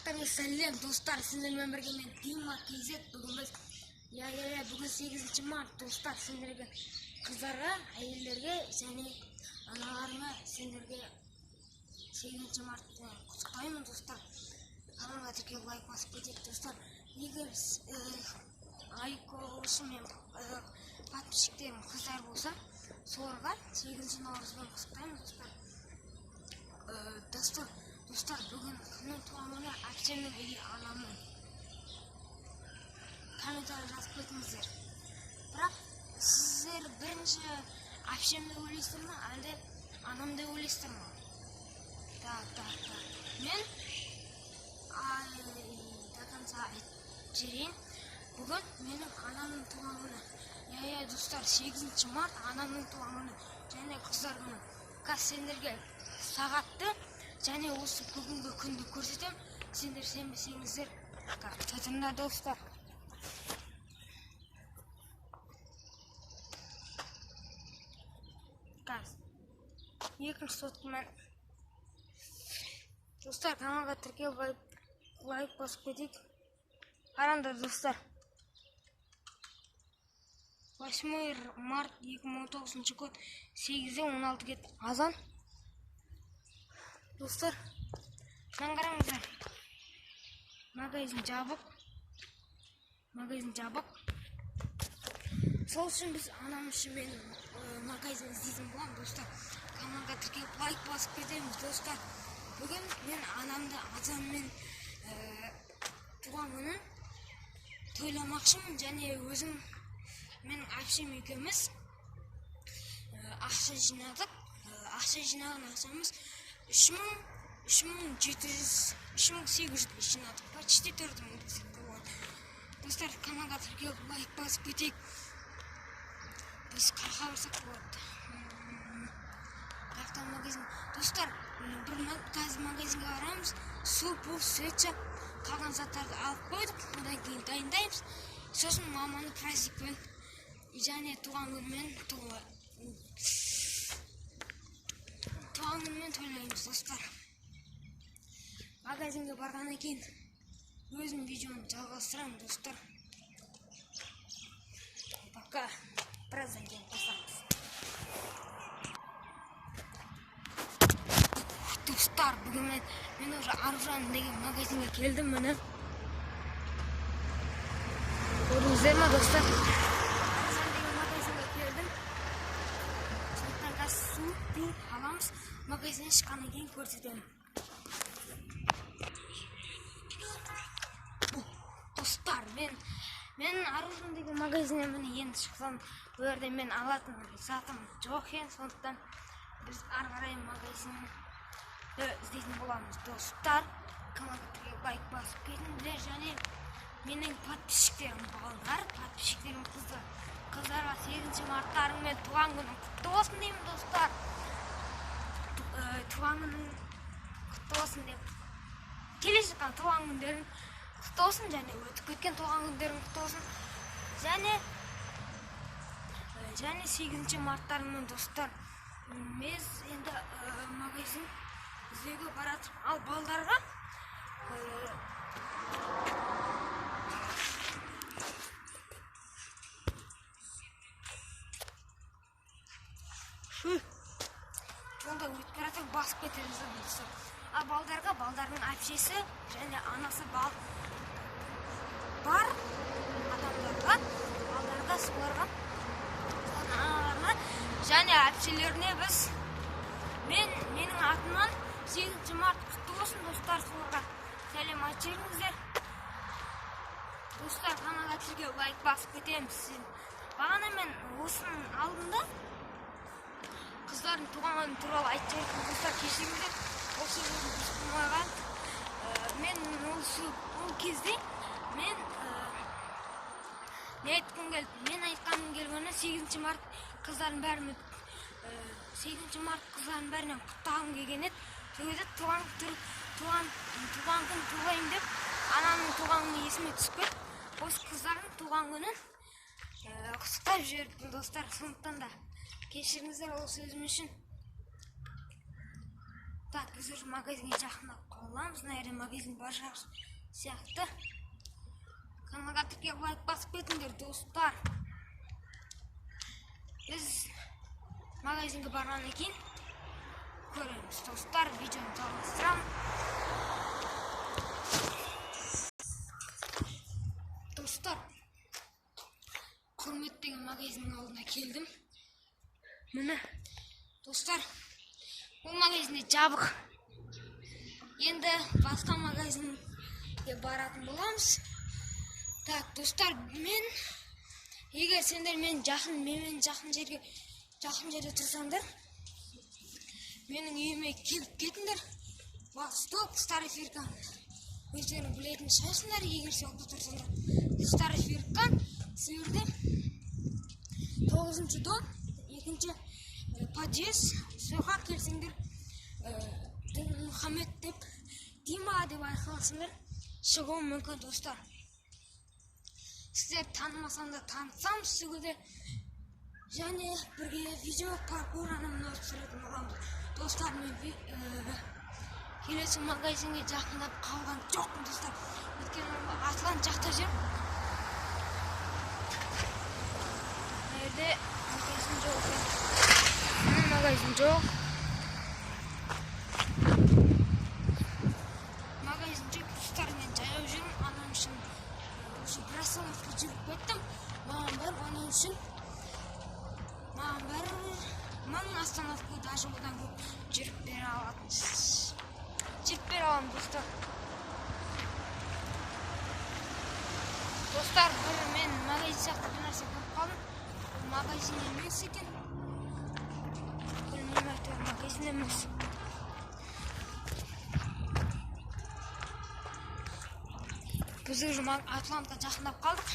Барлықтарыңа сәлем, достар, сіздермен бірге мен Дима KZ. Бүгін біз иә, бүгін 8 март, достар, сендерге, қыздарға, әйелдерге және аналарыма, сендерге 8 мартты құттықтаймын, достар. Каналға тіркеліп, лайк басып кетейік, достар. Егер лайк осы мен подписчиктерім қыздар болса, соларға 8 наурызбен құттықтаймын, достар. Достар, бүгін кімнің туған күні? Әпшемнің или анамның? Комментарий жазып кетіңіздер. Бірақ сіздер бірінші әпшем деп ойлайсыздар ма, әлде анам деп ойлайсыздар ма? Так, так, так. Мен до конца айтып жіберейін. Бүгін менің анамның туған күні. Иә, достар, 8 март анамның туған күні және қыздар күні. Қазір сендерге сағатты және осы бүгінгі күнді көрсетемін. Сендер сенбесеңіздер, так, тұрыңдар, достар. Қазір екінші соткамен, достар, каналға тіркеліп, лайк басып кетейік. Қараңдар, достар. 8 март 2019 год, 8:16 кетті азан. Достар, мынаны қараңыздар. Магазин жабық. Магазин жабық. Сол үшін біз анам үшін мен магазин іздейтін боламын, достар. Каналға тіркеліп, лайк басып кетеміз, достар. Бүгін мен анамды азанмен туған күнін тойламақшымын және өзім, менің әпшем екеуміз ақша жинадық. Ақша жинаған ақшамыз үш мың жеті жүз, 3800 жинадық. Почти 4000 десек те болады. Достар, каналға тіркеліп, лайк басып кетейік. Біз қайда барсақ болады? Қаяқта магазин? Достар, бір қазір магазинге барамыз. Су, пу, свеча, қалған заттарды алып қойдық. Одан кейін дайындаймыз. Сосын маманы праздникпен және туған күнмен тойлаймыз, достар. Магазинге барғаннан кейін өзім видеоны жалғастырамын, достар. Пока біраздан кейін қосамыз. Достар, бүгін мен уже Аружан деген магазинге келдім, міне. Көрдіңіздер ме, достар? Аружан деген магазинге келдім. Сондықтан қазір су, пу аламыз. Магазиннен шыққаннан кейін көрсетемін. Достар, мен Аружан деген магазиннен міне енді шықсам, ол жерде мен алатын затым жоқ екен, сондықтан біз ары қарай магазинді іздейтін боламыз, достар. Каналға тіркеліп, лайк басып кетіңдер және менің подписчиктерім балдар, подписчиктерім қыздар. Қыздарға 8 марттарың мен туған күнің құтты болсын деймін, достар. Туған күнің құтты болсын деп. Келе жатқан туған күндерің құтты болсын және өтіп кеткен туған күндерің құтты болсын. Және 8 марттарыңмен, достар. Біз енді магазин іздеуге баратырмыз. Ал балдарға жолда өтіп бара жатып басып кетеміз, достар. Ал балдарға балдардың әпшесі және анасы бар адамдарға, балдарға, соларға, солардың аналарына және әпшелеріне менің атымнан 8 март құтты болсын, достар, соларға сәлем айтып жіберіңіздер. Достар, каналға тіркеліп, лайк басып кетеміз. Бағана мен осының алдында қыздардың туған күні туралы айтып жібердім, достар, кешіріңіздер, ол сөзім дұрыс болмай қалды. Мен ол кезде мен не айтқым келді? Мен айтқаным келгені 8 март қыздардың бәрін, 8 март қыздардың бәрінен құттықтағым келген еді. Сол кезде туған күн тойлаймын деп анамның туған күні есіме түсіп кетті. Осы қыздардың туған күнін құттықтап жібердім, достар. Сондықтан да кешіріңіздер ол сөзім үшін. Так, біз уже магазинге жақындап қалдық. боламыз. Мына жерде магазин бар сияқты. Каналға тіркеліп лайк басып кетіңдер, достар. Біз магазинге барғаннан кейін көреміз, достар. Видеоны жалғастырамын. Достар, Құрмет деген магазиннің алдына келдім. Міне, достар, бұл магазин де жабық. Енді басқа магазинге баратын боламыз. Так, достар, мен егер сендер мен жақын, менімен жақын жерге, жақын жерде тұрсаңдар, менің үйіме келіп кетіңдер. Восток, Старый Феркан. Өздерің білетін шығарсыңдар, егер селода тұрсаңдар. Старый Феркан, сол жерде 9-шы дом, 2-ші подъезд. Соға келсеңдер, Дінмұхаммед деп, Дима деп айқайласаңдар, шығуы мүмкін, достар. Сіздер танымасам да танысам сізді, және бірге видео паркур ана мынау түсіретін боламыз. Достар, мен келесі магазинге жақындап қалған жоқпын, достар. Өйткені Атлант жақта жүрмін. Мына жерде магазин жоқ екен. Мына магазин жоқ. Магазин жоқ, достар, мен жаяу жүрмін. Аның үшін уже бір остановка жүріп кеттім. Маған бәрі оның үшін, маған бәрі 1000 остановка, даже одан көп жүріп бере алатын. Жүріп бере аламын, достар. Достар, бір мен магазин сияқты бір нәрсе көріп қалдым. Бұл магазин емес екен. Білмеймін, әйтеуір магазин емес. Біз уже Атлантқа жақындап қалдық.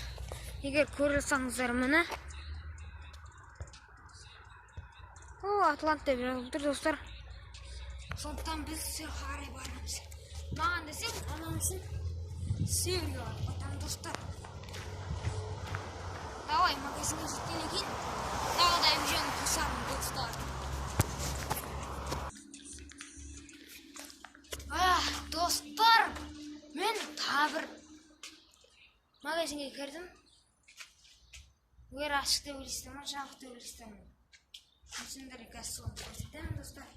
Егер көре алсаңыздар, міне. О, Атлант деп жазылып тұр, достар. Сондықтан біз северге қарай барамыз. Маған десең, анаң үшін северге барып қайтамын, достар. Давай, магазинге жеткеннен кейін тағы да видеоны қосармын, достар. Ах, достар, мен тағы бір магазинге кірдім. Егер ашық деп ойлайсыздар ма, жабық деп ойлайсыздар ма? Мен сендерге қазір соны көрсетемін, достар.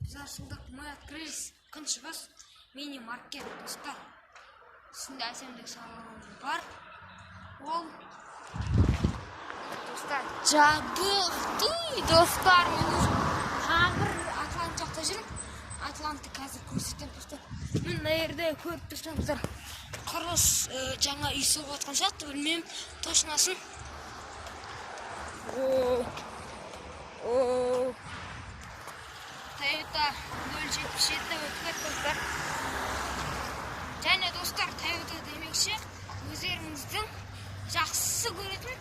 Біз ашылдық, мы открылись. Күншығыс мини-маркет, достар. Үстінде әсемдік салоны бар. Ол, достар, жабық. Туй, достар, мен уже тағы бір Атлант жақта жүрмін. Атлантты қазір көрсетемін, достар. Міне мына жерде көріп тұрсаңыздар, құрылыс, жаңа үй соғып жатқан сияқты, білмеймін точносын. О, о, Toyota нөл жетпіс жеті өтіп кетті, достар. Және, достар, Toyota демекші, өздеріңіздің жақсы көретін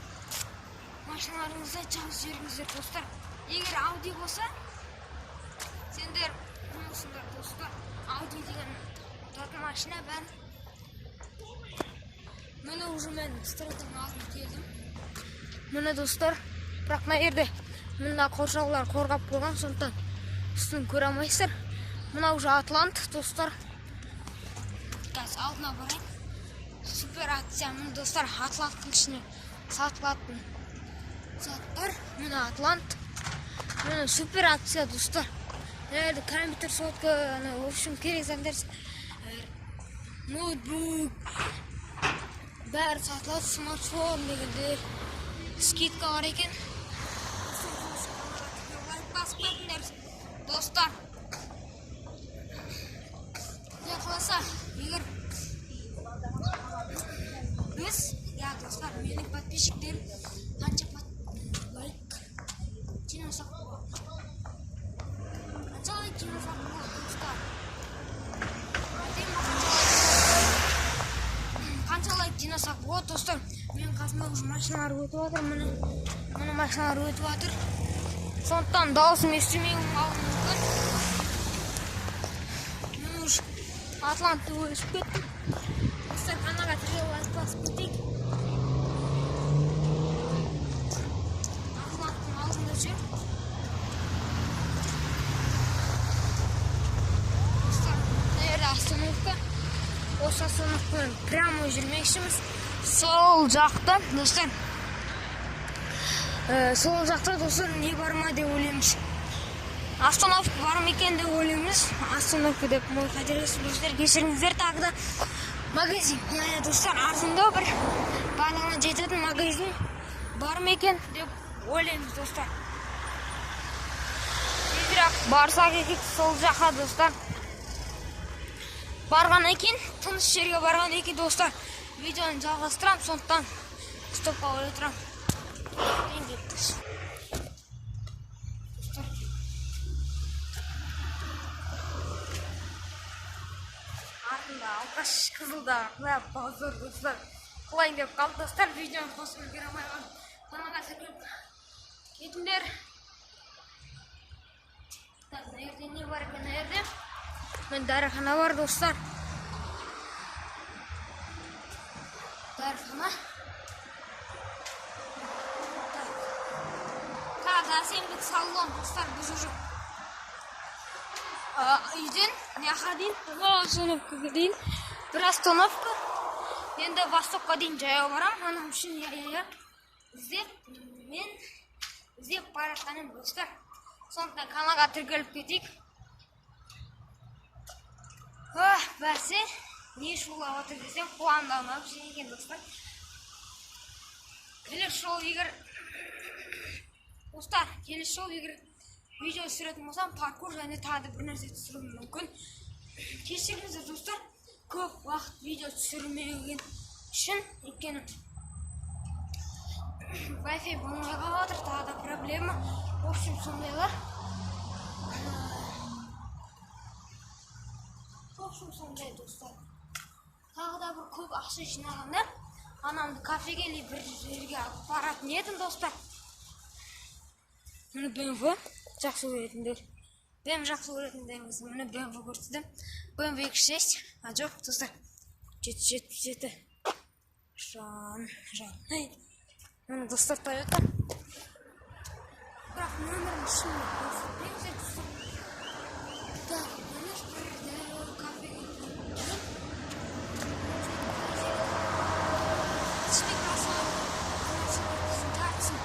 машиналарыңызды жазып жіберіңіздер, достар. Егер Audi болса, сендер болсыңдар, достар. Audi деген ұтатын машина бәрі. Міне уже мен стройканың алдына келдім. Міне, достар, бірақ мына жерде мына қоршаулар қорғап қойған, сондықтан үстін көре алмайсыздар. Мына уже Атлант, достар. Қазір алдына барайын. Супер акция. Міне, достар, Атланттың ішіне сатылатын заттар. Міне Атлант. Міне супер акция, достар. Мына жерде компьютер, сотка, ана, в общем, керек заттар, ноутбук, бәрі сатылады, смартфон дегенде скидка бар екен. Лайк басып кетіңдер, достар. Құдай қаласа, егер біз, я, достар, менің подписчиктерім қанша лайк жинасақ болады? Қанша лайк жинасақ болады, достар? Айтайын ба, қанша лайк жинасақ болады, достар? Менің қасыма уже машиналар өтіп жатыр, міне, міне машиналар өтіп жатыр. Сондықтан дауысым естімей қалуы мүмкін. Мен уже Атлантты өсіп кеттім. Достар, каналға тіркеліп лайк басып кетейік. Атланттың алдында жүр. Осы остановкадан прямо жүрмекшіміз. Сол жақта, достар, сол жақта, достар, не бар ма деп ойлаймыз. Остановка бар ма екен деп ойлаймыз. Остановка деп мой қателесіп, достар, кешіріңіздер. Тағы да магазин. Иә, достар, арзандау бір барлығына жететін магазин бар ма екен деп ойлаймыз, достар. Тезірек барсақ екен сол жаққа, достар. Барғаннан кейін, тыныш жерге барғаннан кейін, достар, видеоны жалғастырамын, сондықтан стопқа қоя тұрамын. Кейін кеттік. Достар, артында алқаш қызылда мына базар, достар, құлайын деп қалды, достар. Видеоны қосып үлгере алмай қалдым. Каналға тіркеліп кетіңдер. Так, мына жерде не бар екен? Мына жерде міне дәріхана бар, достар. Дәріхана. Так, тағы да әсемдік салон, достар. Біз уже үйден мына жаққа дейін, остановкаға дейін бір остановка, енді Востокқа дейін жаяу барамын анам үшін. Иә, іздеп, мен іздеп бара жатқан едім, достар. Сондықтан каналға тіркеліп кетейік. Ах, бәсе, не шулап жатыр десем, құлағымды алмап екен, достар. Келесі жолы егер, достар, келесі жолы егер видео түсіретін болсам, паркур және тағы да бір нәрсе түсіруім мүмкін. Кешіріңіздер, достар, көп уақыт видео түсірмеген үшін, өйткені Wi-Fi болмай қалып жатыр, тағы да проблема. В общем, сондайлар. В общем, сондай, достар. Тағы да бір көп ақша жинағанда анамды кафеге или бір жерге алып баратын едім, достар. Міне, BMW жақсы көретіндер. BMW жақсы көретіндеріңіз, міне, BMW көрсетемін. BMW X6, а жоқ, достар, 777. Жан, жан. Ей, міне, достар, Toyota. Бірақ нөмірін шын көрсетпейміз, достар. Так, міне, бір дәу кафеге кірдім. Ішіне жартысын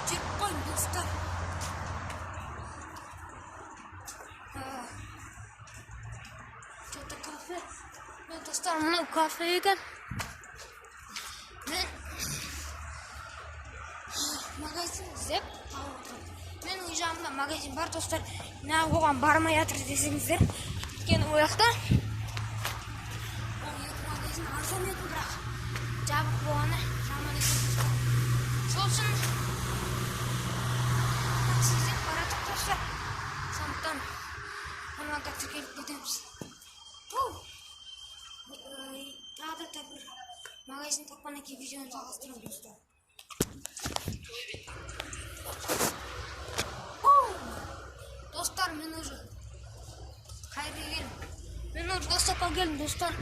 жеп қойдым, достар. Что-то кафе. Міне, достар, мынау кафе екен. Мен магазин іздеп тауып отырмын. Менің үй жағымда магазин бар, достар. Неғып оған бармай жатыр десеңіздер, өйткені ол жақта ол екі магазин арзан еді, бірақ жабық болғаны жаман екен, достар. Сол үшін такси іздеп бара жатырмық, достар. Сондықтан каналға тіркеліп кетеміз. Фу. Тағы да бір магазин тапқаннан кейін видеоны жалғастырамын, достар. Оу! Достар, мен уже қайда келдім? Мен уже Востокқа келдім, достар.